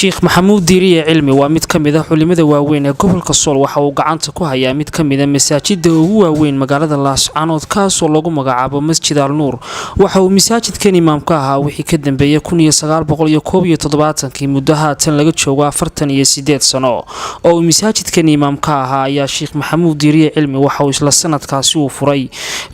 Sheekh Maxamuud Diiriye Cilmi waa mid ka mid ah culimada waaweyn ee gobolka Sool. Waxa uu gacanta ku hayaa mid ka mid a masaajida ugu waaweyn magaalada Laascaanood, kaasoo lagu magacaabo Masjid Al Nuur. Waxa uu masaajidkan imaam ka ahaa wixii ka dambeeyay 1971-kii, muddo haatan laga joogo 48 sano oo uu masaajidkan imaam ka ahaa ayaa Sheekh Maxamuud Diiriye Cilmi waxa uu isla sanadkaasi uu furay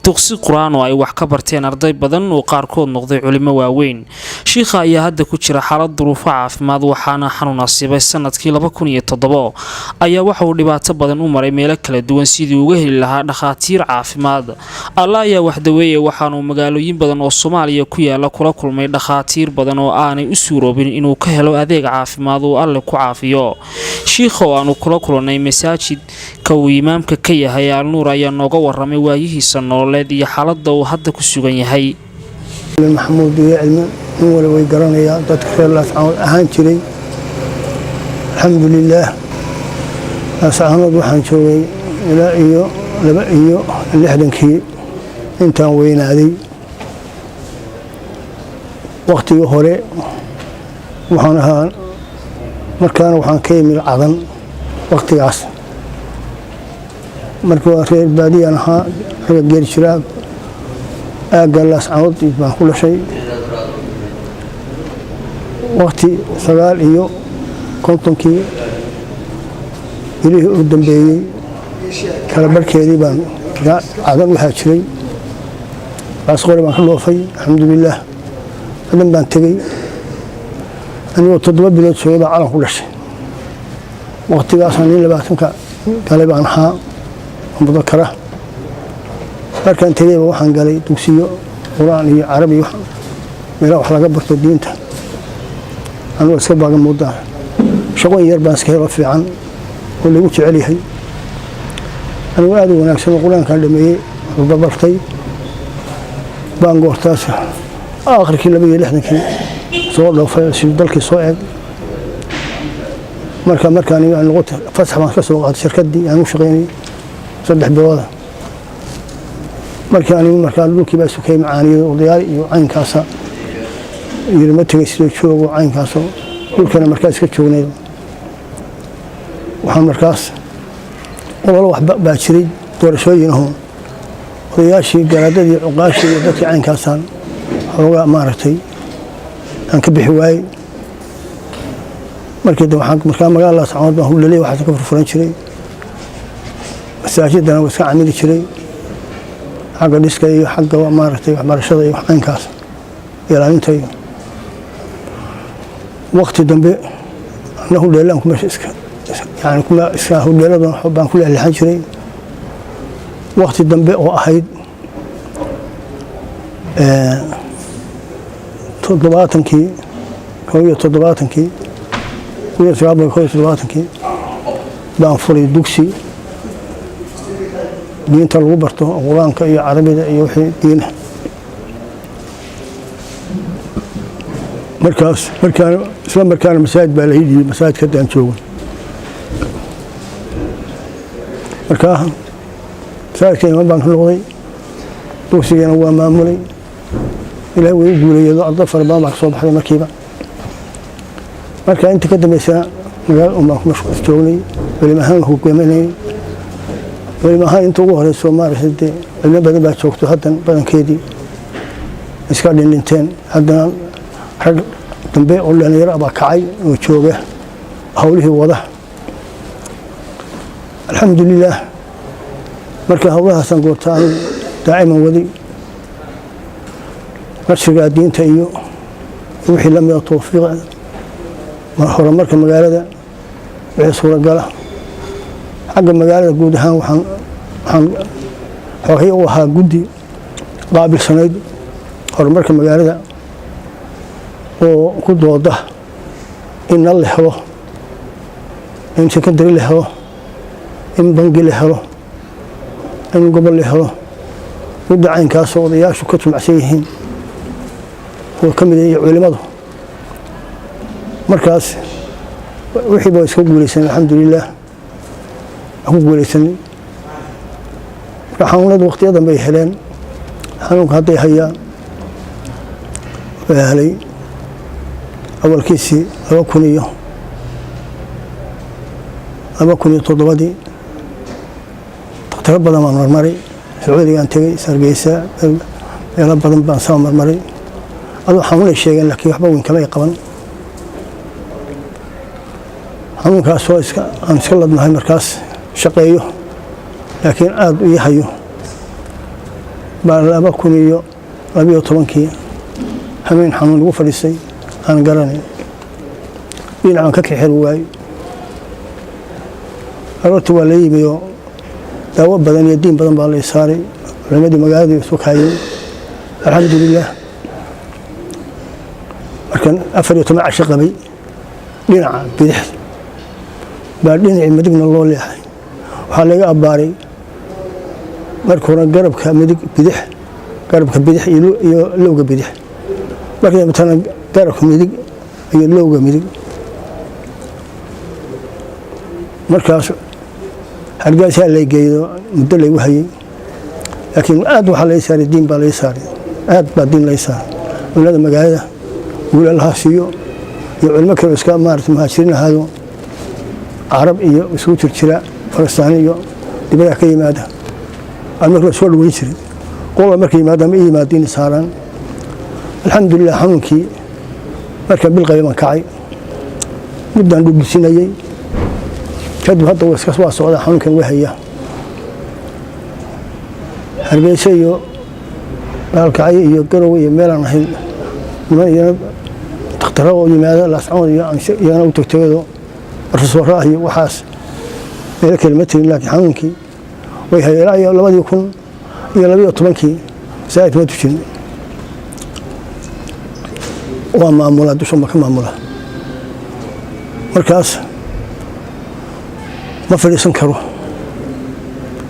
duqsi qur-aan oo ay wax ka barteen arday badan oo qaarkood noqday culimo waaweyn. Shiikha ayaa hadda ku jira xaalad duruufo caafimaad, waxaana xanuun asiibay sanadkii 2007. Ayaa waxa uu dhibaato badan u maray meelo kala duwan sidii uga heli lahaa dhakhaatiir caafimaad. Alla ayaa waxdaweeyay, waxaanuu magaalooyin badan oo Soomaaliya ku yaala kula kulmay dhakhaatiir badan oo aanay u suuroobin inuu ka helo adeeg caafimaad uu Alle ku caafiyo. Shiikha oo aanu kula kulannay masaajidka uu imaamka ka yahay Alnuur ayaa nooga waramay waayihiisa nololeed iyo xaaladda uu hadda ku sugan yahay. Maxamuud Diiriye Cilmi nin wali way garanayaa, dadka reer Laascaanood ahaan jiray. Alxamdulilaah, Laascaanood waxaan joogay ilaa iyo 62-kii intaan weynaaday. Wakhtigii hore waxaan ahaa, markaana waxaan ka imid Cadan. Wakhtigaas marka waa reer baadiyaan ahaa, raga geeri jiraa. Aagga Laascaanood baan ku dhashay. Wakti 59-kii bilihii u dambeeyey kala barhkeedii baan Cadan waxaa jiray. Laasqore baan ka dhoofay, alxamdulilaah. Cadan baan tegey. Anigoo 7 bilood joogay baa calan ku dhashay. Waktigaasaan nin 20-ka galay baan ahaa, mudakara. Markaan tegeyba waxaan galay dugsiyo qur-aan iyo carabi, meelaha wax laga barto diinta. Anigoo iska baaga moodaa, shaqooyin yar baan iska helo fiican oo lagu jecel yahay. Anigoo aad u wanaagsan oo qur-aankaan dhameeyey, bartay baan goortaas aakhirkii 62-kii soo dhoofay si dalkii soo eeg. Marka markaan noqota, fasax baan ka soo qaatay shirkaddii aan u shaqaynayay 3 bilooda. Markii anigu markaa dhulkii baa sukay macaaniyada, odayaal iyo caynkaasa yiri, ma tegay sidoo joogo caynkaasoo dhulkana markaa iska joognay. Waxaan markaas ololo wax baa jiray doorashooyin ahoo odayaashii, garaadadii, cuqaashii iyo dadkii caynkaasaan xoogaa maaragtay aan ka bixi waayey. Markii dambe waxaan markaa magaalada Laascaanood baan hudhaley, waxaas ka furfuran jiray. Masaajidana waa iska camili jiray, xagga dhiska iyo xagga maaragtay waxbarashada iyo caynkaas ilaalinta. Iyo waqti dambe ana hudheelaan kuma iska yani kuma iska hudheelada baan ku leexleexan jiray. Waqti dambe oo ahayd 70-kii, 71-kii, 1971-kii baan furay dugsi diinta lagu barto, qur-aanka iyo carabida iyo wixii diina. Markaas markaan isla markaana masaajid baa la ii dhiibay, masaajidka haddaan joogo. Markaa masaajidka iman baan ka noqday, dugsigiina waa maamulay. Ilahay way u guuleeyado, ardo fara badan baa ka soo baxday markiiba. Marka inta ka dambeysana magaalada un baan ku mashquul joognay, culimo ahaan hogaaminayay. Culimo ahaan inta ugu horeyso maaragtay dee culimo badan baa joogto, haddan badankeedii iska dhindhinteen. Haddana rag dambe oo dhalinyaro baa kacay oo jooga howlihii wada, alxamdulilaah. Marka howlahaasaan goorta anigu daa'iman wadi nasrigaa diinta iyo wixii la mida, tawfiiqa horumarka magaalada wixii suuragala. Xagga magaalada guud ahaan waxaan xoogay u ahaa guddi qaabilsanayd horumarka magaalada oo ku dooda in nal la helo, in secondary la helo, in bangi la helo, in gobol la helo. Guddi caynkaasoo odayaashu ka jumacsan yihiin oo ka mid iyo culimadu. Markaas wixii baa iska guulaysanay, alxamdulilaah, waan ku guulaysanay. Marka xanuunadu waqtiyadan bay heleen. Xanuunka hadday hayaa wuxuu helay awalkiisii laba kun iyo 2007-dii dakhtaro badan baan marmaray. Sacuudigaan tegey, Sargeysa, meelo badan baan soo marmaray. Adoo xanuunay sheegeen, laakiin waxba weyn kama ay qaban. Xanuunkaasoo iska aan iska ladnahay, markaas shaqeeyo laakiin aada ii hayo baa 2012-kii habeen xanuun igu fadhiisay aan garanayn, dhinacaan ka kixir waayo. Aroortii waa la yimi oo daawo badan iyo diin badan baa la saaray. Culimadii magaaladii isu kaayeen, alxamdulilah. Markan 14 casho qabay, dhinaca bidix baa dhinacii midigna loo leexay. Waxaa laga abbaaray marka hore garabka midig bidix, garabka bidix iyo lowga bidix, markii dambetana garabka midig iyo lowga midig. Markaas Hargeysaa lay geeyo, muddo laygu hayay, laakiin aad waxaa lay saaray diin baa lay saaray, aad baa diin lay saaray. Culimada magaalada guul Allaha siiyo iyo culimo kale iska maarata muhaajiriin ahaado, Carab iyo isugu jirjira, Falastaani iyo dibadaha ka yimaada, aan marka soo dhaweyn jiray. Qolba markay yimaadaan ma ii yimaadiin saaraan. Alxamdulilah, xanuunkii markaan bil qabay baan kacay, muddaan dhudhusinayey kadib. Hadda waa socdaa, xanuunkan waa haya. Hargeysa iyo Gaalkacyo iyo Garowe iyo meelaan ahayn niman iyana dakhtaro oo yimaada Laascood iyo iyana u tegtegado barfaswaro ah iyo waxaas, meelo kale ma tegin, laakiin xanuunkii way haya. Ilaa iyo 2012-kii masaajid ma tujin, waa maamulaa, dushan baa ka maamula. Markaas ma fadhiisan karo.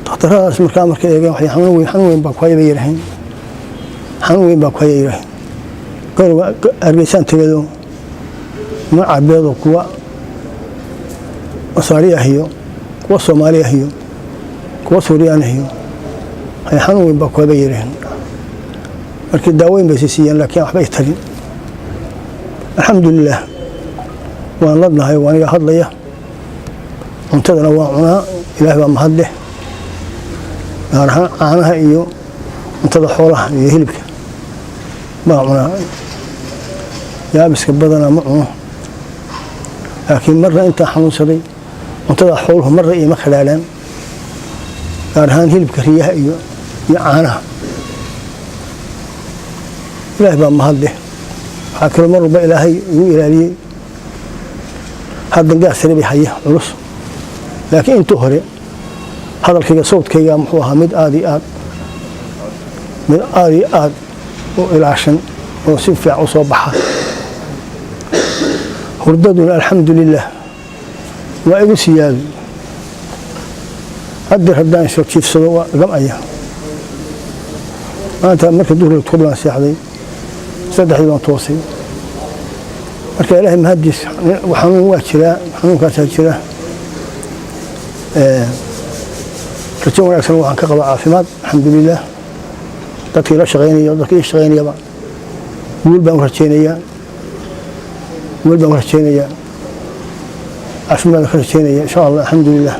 Dhakhtaradaas markaa markay eegeen, waxay xanuun weyn, xanuun weyn baa ku haya bay yidhaaheen, xanuun weyn baa ku haya yidhaaheen. Garowa Hargeysaan tegado, niman Carbeed oo kuwa Masaari ah iyo kuwa Soomaali ah iyo kuwa Suuriyaan ah iyo hay xanuun weyn baa ku haya bay yidhaaheen. Markii daaweyn bay siiyeen, laakiin waxba ay tarin. Alxamdulilah, waan ladnahay, waa aniga hadlaya, cuntadana waan cunaa, Ilaah baa mahad leh. Gaar ahaan caanaha iyo cuntada xoolaha iyo hilibka baan cunaa, yaabiska badanaa ma cuno. Laakiin marna intaa xanuunsaday cuntada xooluhu marna iima khadhaadhaan, gaar ahaan hilibka riyaha iyo caanaha. Ilaah baa mahad leh. Waxaa kaloo mar walba Ilaahay igu ilaaliyey, haddan gaas sare bay haya culus, laakiin intii hore hadalkayga, sawdkayga muxuu ahaa mid aad iyo aad, mid aad iyo aad u ilaashan oo si fiican u soo baxa. Hurdaduna alxamdulilah waa igu siyaado. Haddeer haddaan soo jiifsado waa gamaya. Maanta marka duhriga tukad baan seexday, 3dii baan toosay. Marka Ilaahay mahadiis, xanuun waa jiraa, xanuunkaasaa jira. Rajo wanaagsan waxaan ka qabaa caafimaad, alxamdulilah. Dadkii la shaqaynaya, dadkii ii shaqaynayaba guul baan u rajaynayaa, guul baan u rajaynayaa, caafimaad ka rajaynaya insha Allah, alxamdulilah.